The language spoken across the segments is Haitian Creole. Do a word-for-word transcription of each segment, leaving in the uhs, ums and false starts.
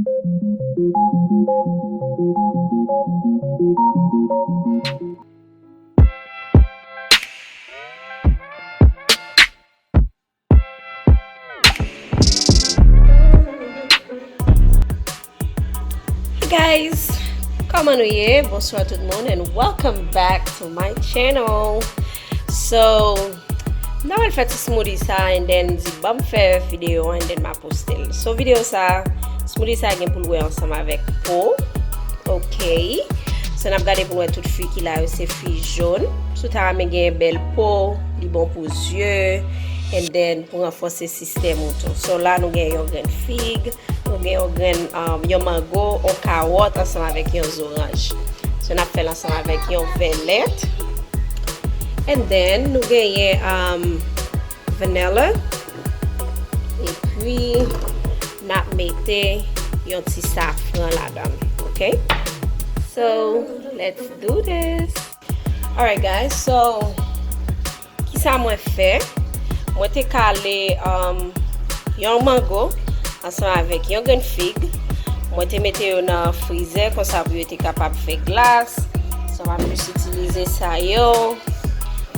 Hey guys, kòman nou ye? Bonswa tout moun and welcome back to my channel. So, m ta pral fè ti smoothie sa and then di ban m fè videyo and then m a poste l. So, videyo sa, smoothie sa gen pou l wè ansanm avèk po. Ok. So, n ap gade pou n wè tout fwi ki la yo se fwi jòn. Si w ta renmen gen bèl po, li bon pou zye. And then, pou ranfòse sistèm ou tou. So, la nou gen yon grenn fig, nou gen yon grenn, um, yon mango, yon kawòt ansanm avèk yon zoranj. So, n ap fè l ansanm avèk yon vè lèt. And then, nou genyen, um, vanilla. Epi, n ap mete yon ti safran ladan l, ok? So, let's do this. Alright, guys, so, kisa mwen fè? Mwen te kale, um, yon mango ansanm avèk yon grenn fig. Mwen te mete yo nan frizè konsa pou yo te kapab fè glas. So, m ap jis itilize sa yo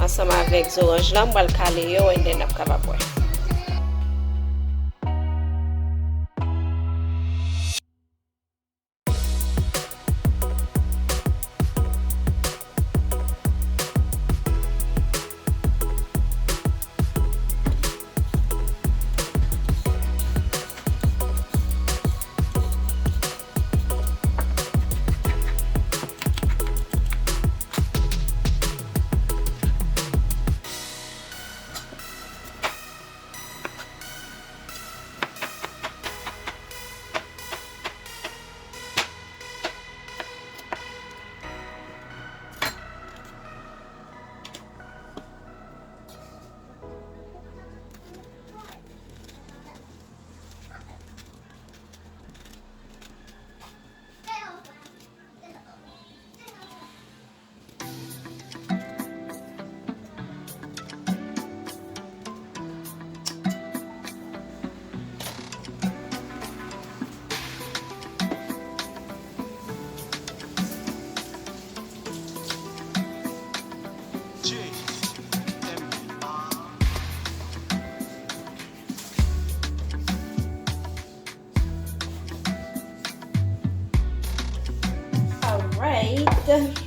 ansanm avèk zoranj lan. M pral kale yo and then n ap kapab wè. Alright.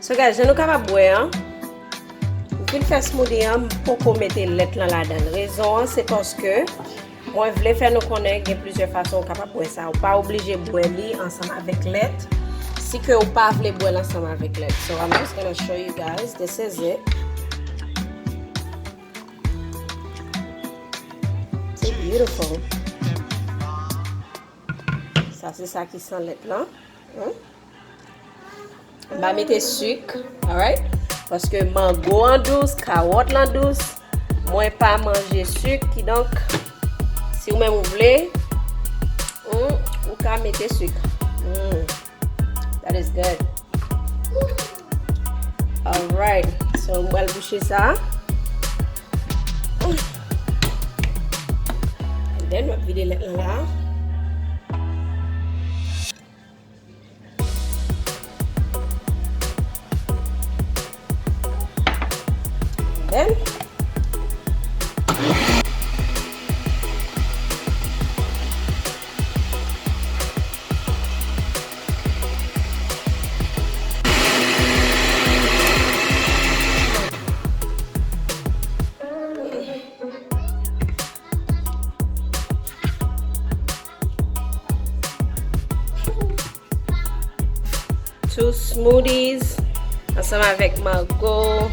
So guys, jan nou kapab wè an, m fin fè smoothie an, m poko mete lèt lan ladan l. Rezon an se paske mwen vle fè nou konnen gen plizyè fason ou kapab bwè sa. Ou pa oblije bwè li ansanm avèk lèt. Si ke ou pa vle bwè l ansanm avèk lèt. So I'm just gonna show you guys. This is it. It's beautiful. Sa se sa ki san lèt lan. Hmm? M pa mete sik, alright? Paske mango an dous, kawòt lan dous. Mwen pa manje sik, kidonk, si ou menm ou vle, hmm, ou ka mete sik. Hmm, that is good. Alright, so m pral bouche sa. And then, m ap vide lèt lan la. Then, two smoothies ansanm avèk mango.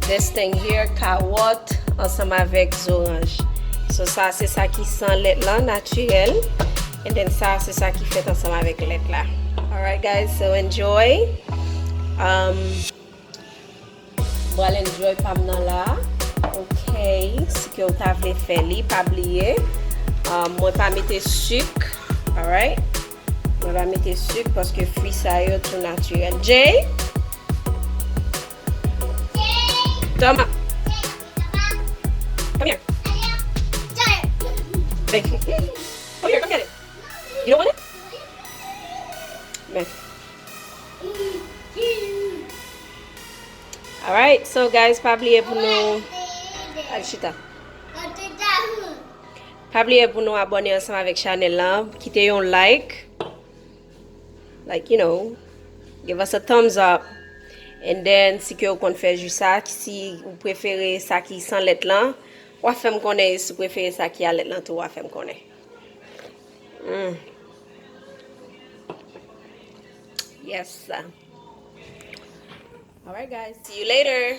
This thing here, kawòt ansanm avèk zoranj. So sa se sa ki san lèt lan, natirèl. And then sa se sa ki fèt ansanm avèk lèt la. Alright guys, so enjoy. Um, Pral enjoy pa m nan la. Ok, si ke w ta vle fè li, pa bliye, um, mwen pa mete sik, alright? Mwen pa mete sik paske fwi sa yo tou natirèl. Jay? Toma. Come here. Come here, come get it. You don't want it? Men. Alright, so guys, pa bliye pou nou al chita. Pa bliye pou nou abòne ansanm avèk chanèl lan, kite yon like. Like, you know, give us a thumbs up. And then, si ke ou konn fè ji sa, si ou prefere sa ki san lèt lan, w a fè m konnen, si ou prefere sa ki a lèt lan tou, w a fè m konnen. Mm. Yes. Alright, guys. See you later.